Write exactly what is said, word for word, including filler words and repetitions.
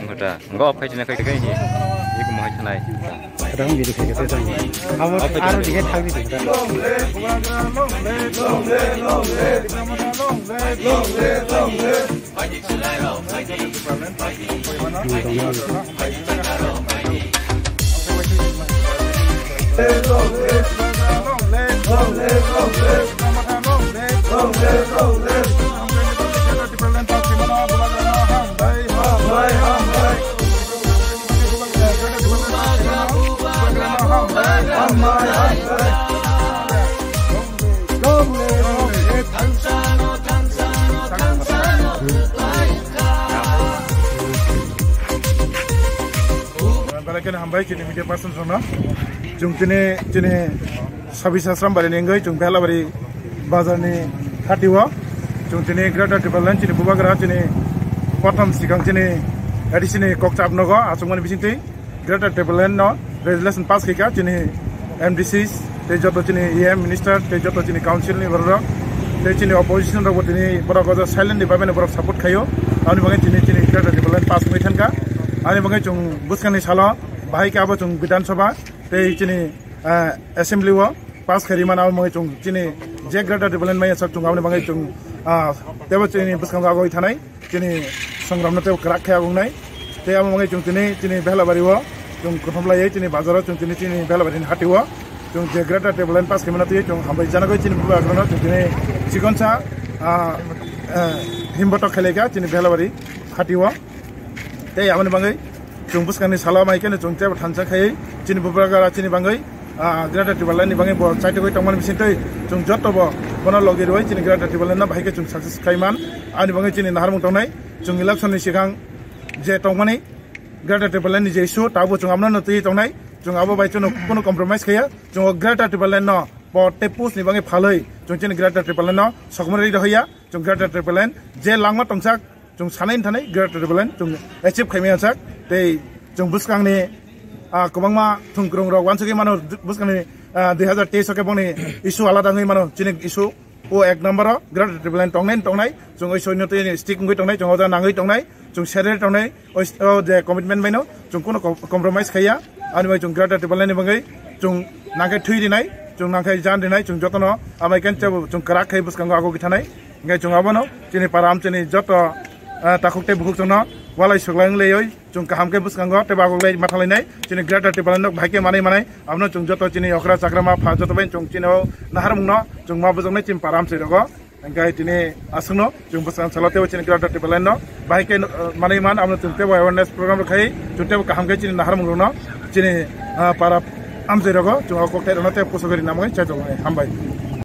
Hota, ngo phai china khai khai ni. Iko mo hai thanai. Kadang biri khai khai thanai. Abo aro digai thang di. Belai kheno hambai chini media person rokno. Chwng tini, chini Sabis Asrambari ni wngwi chwng Bhelabari bazar ni khati o. Chwng tini Greater Tipraland chini bubagra chini prothom sikang chini A D C ni kokchap nogo achukmani bisingtwi Greater Tipraland no resolution pass khaika chini M D Cs tei joto chini E M minister tei joto chini council ni borok tei chini opposition rok bo tini borok o silent ni bagwi borok support khaio. Aboni bagwi chini, chini Greater Tipraland pass wngwi thangkha. Aboni bagwi chwng bwskangni salo bahai khe abo chwng Bidhan Sabha tei chini, ah, assembly o pass khairi mano, abo wngwi chwng chini je Greater Tipraland maya sak chwng aboni bagwi chwng, ah, teibo chini bwskango agoi thanai, chini songramno teibo kwrak khe agongnai. Tei abo wngwi chwng tini chini Bhelabari o chwng kuthum laiwi chini bazar o chwng tini chini Bhelabari ni hati o chwng je Greater Tipraland pass khaimano twi chwng hambai janagwi chini bubagrano chwng tini chikonsa, ah, ah, himbotok khailai kha chini Bhelabari hati o. Tei aboni bagwi chwng bwskangni salo mai kheno chwng teibo thansa khaiwi chini bubagra chini bagwi, ah, Greater Tipraland ni bagwi bo chaitugwi tongmani bisingtwi chwng joto bo bono logi rwui chini Greater Tipraland no bahai khe chwng success khai man. Ani bagwi chini naharmung tongnai chwng election ni sikang je tongmani Greater Tipraland ni je issue tabuk chwng abono no twi tongnai, chwng abo bai chwngno kunu compromise khaiya, chwng o Greater Tipraland no port tei post ni bagwi phalwi chwng chini Greater Tipraland no sokomorwi rwhaiya, chwng Greater Tipraland je langma tongsak chwng sanai thanai Greater Tipraland chwng achieve khaimaya sak tei chwng bwskangni, ah, kwbangma thwngkwrwng rok uansugwi mano bwskangni, ah, dui hazar teis o khe boni issue alada wngwi mano chini issue o ek number o Greater Tipraland tongnai tongnai chwng oi soino tei stick wngwi tongnai chwng oja nangwi tongnai chwng serre tongnai oi, o je commitment baino chwng kuno com-, compromise khaiya ani bai chwng Greater Tipraland ni bagwi chwng nangkhe thwi rinai chwng nangkhe jan rinai chwng jotono amai kan chwng kwrak khai bwskango ago githanai. Hingke chwng abono chini para amchini joto, ah, takhuk tei bukhuk chwngno walai swklang leioi chwng kaham khe bwskango tei bagwk lai matha lainai chini Greater Tipraland no bahai khe manai manai abono chwng joto chini okra chakra ma pha joto bai chwng chini o naharmung no chwng ma bwjaknai chini para amchai rogo. Hingke tini aswkno chwng bwskang salo tei chini Greater Tipraland no bahai khe, ah, manai man abono chwng tei awareness program rok khai chwng tei kaham khe chini naharmung rok no chini, ah, para amchai rogo chwng o kok tei rok no tei puso gari namai chai tongo hambai.